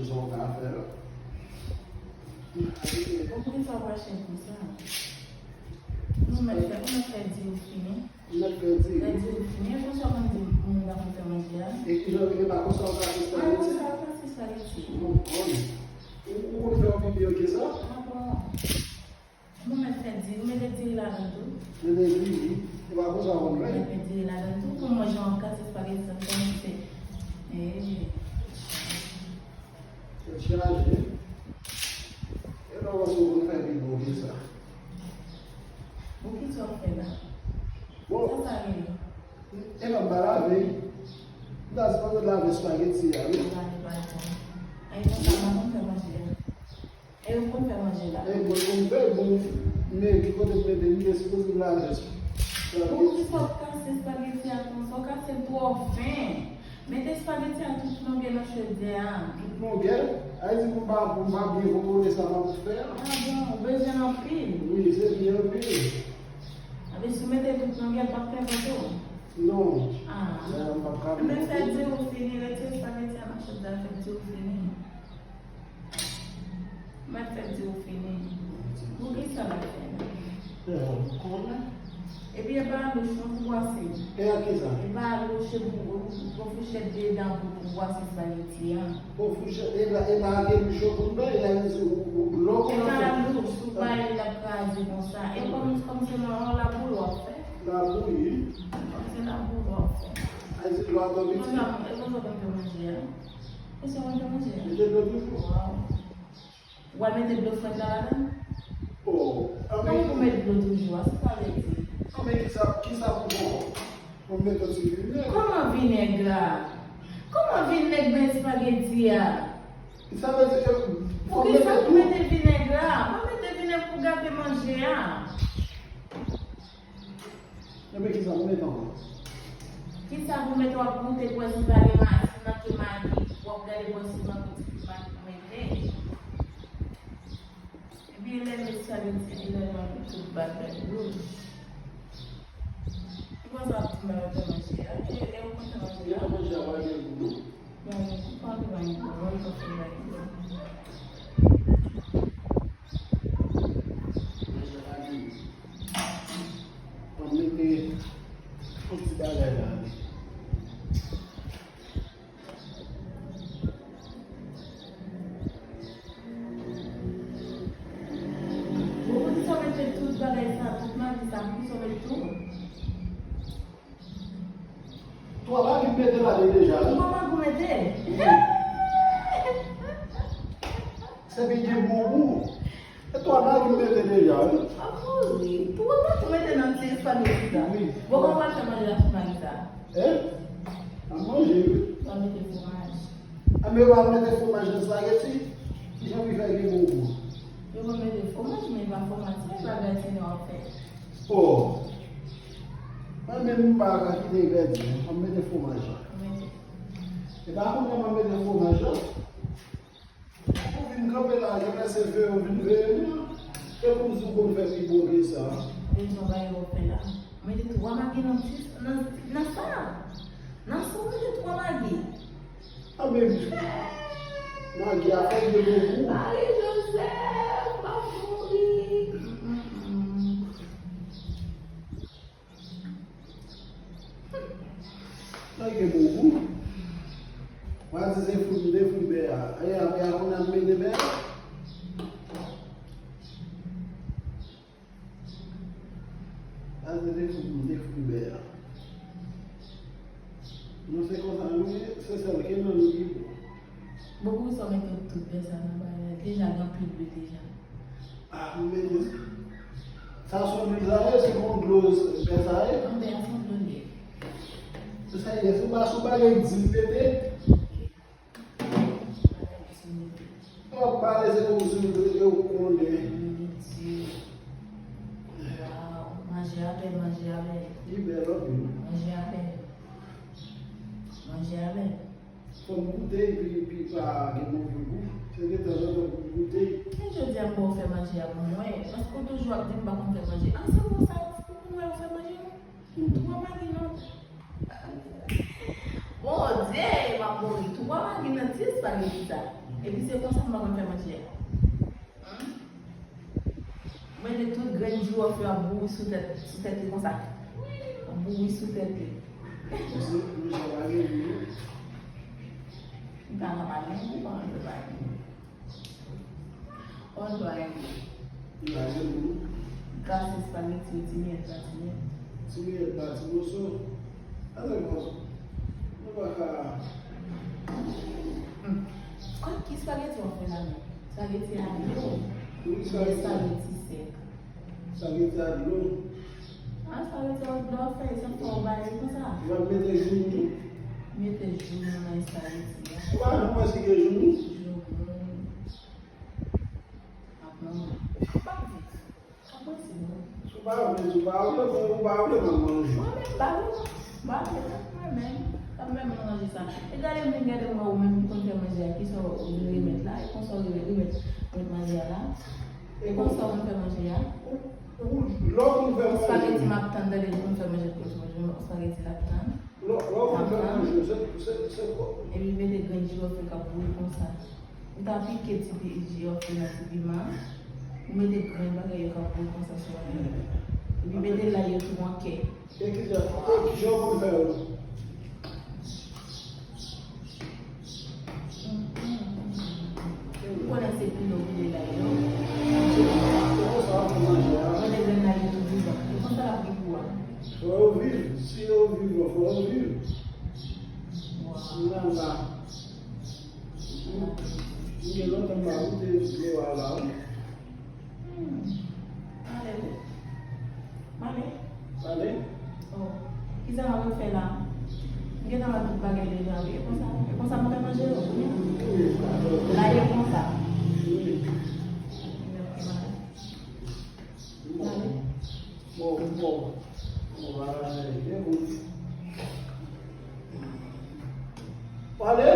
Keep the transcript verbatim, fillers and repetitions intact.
Jan w ka fè l. Bon, poukisa w pa chèche sa? Nou mèt fè, nou mèt fè di ou fini. Ou mèt fè di. Fè di ou fini. E konsa w konn di moun pa konn fè manje a? E ki jan, e pa konsa w ka fè spageti? Mwen konsa w ka fè spageti. Mwen konn. Ou, ou konn fè yon pi byen ke sa? Ah bon. Mwen mèt fè diri, mete diri ladan tou. Mete diri, e pa konsa w konn fè? Mwen mèt fè diri ladan tou, pou mwen jan w ap kase spageti sa, m konnen se. Eh. Tèt chaje. E pa panse w konn fè pi bon ke sa. Bon, kisa w ap fè la? Bon. Sa sa rele? E pa m pa lave. M ta sipoze lave spageti a, wi. Lave pa bon. Ay, konsa, mwen konn fè manje a. E ou konn fè manje la? E mwen konn fè, bon, men ki kote m mete li, e sipoze m lave. Poukisa w kase spageti a konsa? W kase l twò fen. Mete spageti a tout longè nan chodyè a. Tout longè? Sa vle di pou m pa, pou m pa byen kontwole sa m ap fè a? Ah bon, ou bezwen l anpil? Wi, se byen anpil. Anplis, si w mete l tout longè, l p ap fè vant ou? Non. Ah. Sa m p ap ka byen kontwole. Men fè di ou fini, retire spageti a nan chodyè a, fè di ou fini. M ap fè di ou fini. Poukisa m ap fè la? Epi e pa louch non pou bwase. E a kisa? E pa louch, se pou, pou fouchèt de dan pou, pou bwase spageti an. Pou fouchèt, e pa, e pa gen louch yo pou n bay, la, se ou, ou, lò pou n ap fè. E pa louch, ou bay, l ap kraze konsa. E kòm, kòm se nan yon laboul w ap fè. Labouyi. Kòm se laboul w ap fè. Ay, se dlo a twò piti. Konsa, e konsa w konn fè manje a? Konsa w konn fè manje a? Mete dlo toujou. Waw. W al mete dlo frèt la ladan? Oh, anben. Kòman pou met dlo toujou a? Sa sa vle di? Anben, kisa, kisa pou bon? Pou m met yon ti vinèg. Kòman vinèg la? Kòman vinèg nan espageti a? Sa vle di ke fò m mete tou? Poukisa pou mete vinèg la? Pa mete vinèg pou gate manje a. Ebyen, kisa pou mete ankò? Kisa pou mete, w ap goute pou wè si pa gen ma-, si manke magi, w ap gade pou wè si manke ti pit magi pou mete. Epi lè met sa, li di, lè manje tout bagay wouj. Ou konn sa ap di mwen fè manje a? E, e ou konn fè manje a? Manje a pa gen gou non. Bon, ou pa gen gou, mwen konn fè manje a. Manje a pa gen gou. Mwen mete yon ti bagay la, wi. Bon, poukisa w mete tout bagay sa, tout magi sa, poukisa w mete tou? Twa magi m mete la deja, wi. Twa magi w mete? Se pi gen bon gou. E twa magi m mete deja, wi. Ap mouri. Twa magi w mete nan ti espageti sa. Wi. Bon, kòman w pral fè manje la sou magi sa? Eh? Ap manje, wi. W ap mete fwomaj. A, men yo pa mete fwomaj nan espageti? Kijan pou fè gen bon gou? Yo konn mete fwomaj, men e pa fwomaj, se bagay ti nwa w ap fè. Oh. Mwen menm m pa ka kite egredyan, fò m mete fwomaj la. Mete. E pa konnen mwen mete fwomaj la. Ou vin kanpe la, jan lè se veye ou vin veye nou. E pou m di w konn fè pi bon ke sa. Men sa w pa yo fè la. Mete twa magi nan ti, nan, nan sa. Nan sa w mete twa magi. A men, magi a fè de bon gou. Marie Joseph, m ap mouri. Mm, mm, mm. Sa gen bon gou. Mwen di se fwi m te fwi bè a. E apre a, kounye a m mete bè a. Sa se te fwi m te fwi bè a. Nou se konsa nou ye, se sèl ke nan nou ki bon. Bon, poukisa w mete tout bè sa nan bagay la? Deja gen anpil dlo deja. Ah, m mete sa sou lwil la, se bon dlo bè sa ye. Bon, bè a se bon dlo li ye. Sa ye, se pa sou bagay di m mete. W ap pale, se kòmsi w konnen. Waw, manje a bèl, manje a bèl. Li bèl anpil. Manje a bèl. Manje a bèl. Fò m goute, epi, epi pa gen move gou. Se de tanzantan pou m goute. Men jodi a m ba w fè manje a pou mwen, paske w toujou ap di m pa konn fè manje. Ansanm konsa, pou mwen, w fè manje, non? Twa magi nan. Bondye, m ap mouri. Twa magi nan ti espageti sa. Epi se konsa m pa konn fè manje a. Mwen, de tout grenn jiwòf yo ap bouri sou tèt, sou tèt li konsa. Ap bouri sou tèt li. Mwen se, mwen se pa gen jou. M ta ka pa gen jou, kòman m fè pa gen jou? Odwa e. Li pa gen jou. Gras espageti, ti miyèt pa ti miyèt. Ti miyèt pa ti moso. Alò, bon, nou pa ka. Hmm. Kòman ki espageti w ap fè la menm? Espageti a dlo. Wi, espageti. Espageti sèk. Espageti a dlo. Ah, espageti a dlo, fè sa fò w bay li konsa. Ou pa mete joumou tou? Mete joumou nan espageti a. Ou pa janm wè si gen joumou? Joumou. Ap manman. Ap manman. Ap manman, non. Si w pa vle, si w pa vle, bon, ou pa vle, mwen manje. Mwen menm, m pa vle, non. M pa vle, non. Mwen menm, m pa vle manje sa. E gade, m vin gade, m wè ou menm ki konn fè manje a, ki sa w vin remèt la, e konsa w remèt, remèt, remèt manje a la. E konsa w konn fè manje a. Lè w konn fè manje. Espageti m ap tann, tande, m konn fè manje, konn fè manje, espageti l ap tann. Lè, lè w konn fè manje, se, se, se kò. Epi mete grenn jiwòf yo k ap bouri konsa. Ou ta pike ti pi, jiwòf yo nan ti piman. Ou mete grenn bagay yo k ap bouri konsa sou la. Epi mete lay yo tou an kè. E kijan, e kijan w konn fè yo? Ou konnen se pile w pile lay yo. Se konsa w ap fè manje a. Mwen te jwenn lay yo tou vivan. Se konsa l ap gen gou a. Fò yo viv. Si yo vivan, fò yo viv. Waw. Nan la. M gen lontan m pa goute dlo a la, wi. Hmm. Ale, wi. Male. Male? Oh. Kisa m ap fè la? M gentan wè tout bagay deja, wi. E konsa, e konsa m fè manje yo. La, e konsa. Male. Bon, bon. Bon, bagay byen bon. Male.